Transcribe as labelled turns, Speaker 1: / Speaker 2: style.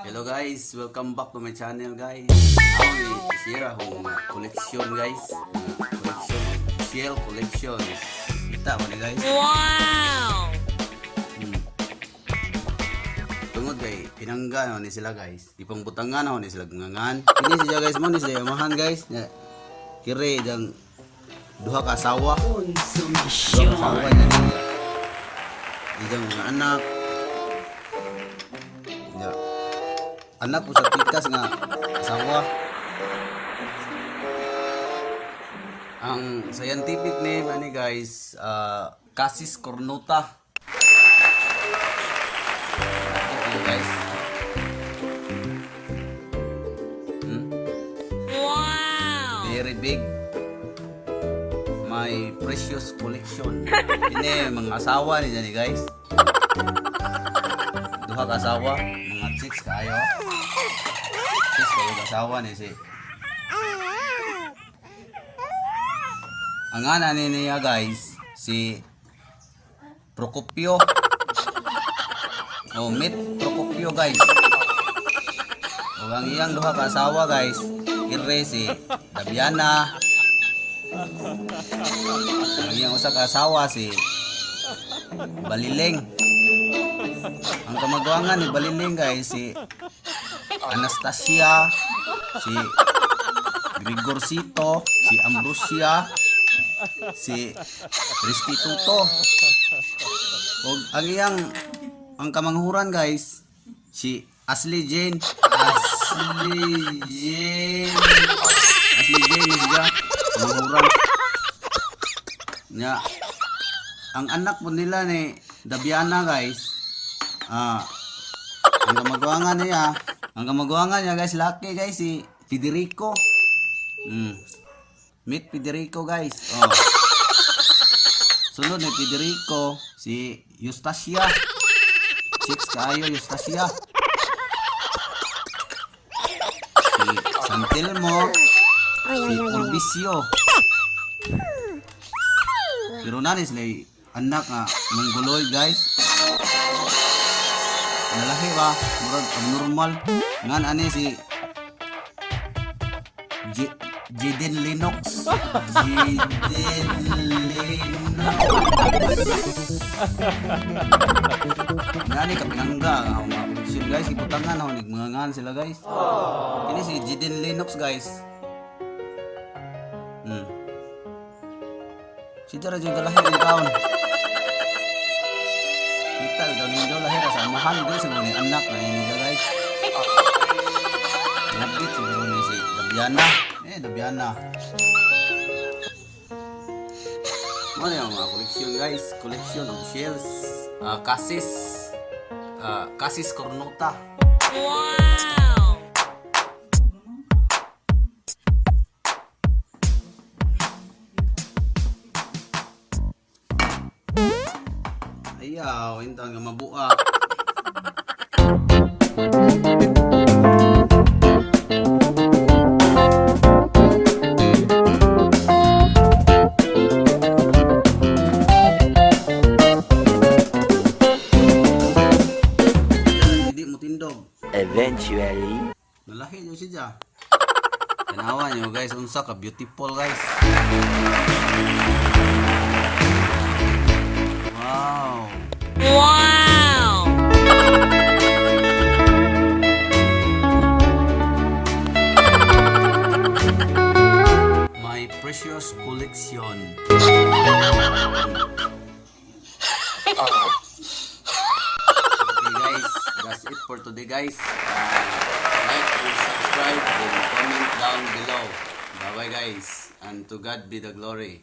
Speaker 1: Hello guys, welcome back to my channel, guys. Ako ni share akong mga collection, guys. Mga collection, shell collections. Kita mo ni, guys.
Speaker 2: Wow!
Speaker 1: Tungod kay pinangga na ni sila, guys. Di pang butangan na ni sila ngangan. Kini siya, guys, mo ni sila amahan, guys. Nya, kire jang duha ka asawa. Duha ka asawa niya niya. Ijang mga anak. Nya. Anak po sa pikas nga asawa. Ang scientific name ani, guys, Cassis cornuta. Ito, guys.
Speaker 2: Wow!
Speaker 1: Very big. My precious collection. Ini mga asawa ni ni, guys. Duha ka asawa, mga chicks kaayo. Chicks kayo ka asawa ni si. Ang ana ni niya, guys, si Procopio. Oh, meet Procopio, guys. O ang iyang duha ka asawa, guys, kire si Dabiana. Ang iyang usa ka asawa si Baliling. Ang kamagwangan ni Baliling, guys, si Anastasia, si Grigorcito, si Ambrosia, si Restituto. Og ang iyang ang kamanghuran, guys, si Ashley Jane. Ashley Jane. Ashley Jane ni siya. Kamanghuran. Nya. Ang anak po nila ni Dabiana, guys. Ah, ang kamagwangan niya, guys, laki, guys, si Federico. Meet Federico, guys. Oh. Sunod ni Federico, si Eustacia. Chicks kaayo, Eustacia. Si Santelmo, si Urbicio. Pero nani sila anak nga mongoloid, guys. Nalahi ba? Murag abnormal. Ngan ani si Jaden Lennox. Jaden Lennox. Ngani kapinangga ang mga collection, guys. Ibutangan ako mga ngan sila, guys. Kini si Jaden Lennox, guys. Si Jara yung galahi ng taon. Kita daw ninyo lahi ra sa amahan, guys, siguro ni anak na niya, guys. Nabit siguro ni si Dabiana. Eh, Dabiana. Mo yung mga collection, guys, collection of shells. Ah, Cassis. Ah, Cassis cornuta.
Speaker 2: Wow!
Speaker 1: Ayaw, intang nga mabua. Hindi mo tindog.
Speaker 3: Eventually.
Speaker 1: Nalahi nyo siya. Tanawa nyo, guys, unsa ka beautiful, guys. Wow.
Speaker 2: Wow!
Speaker 1: My precious collection. Okay guys, that's it for today, guys. Like and subscribe and comment down below. Bye bye, guys, and to God be the glory.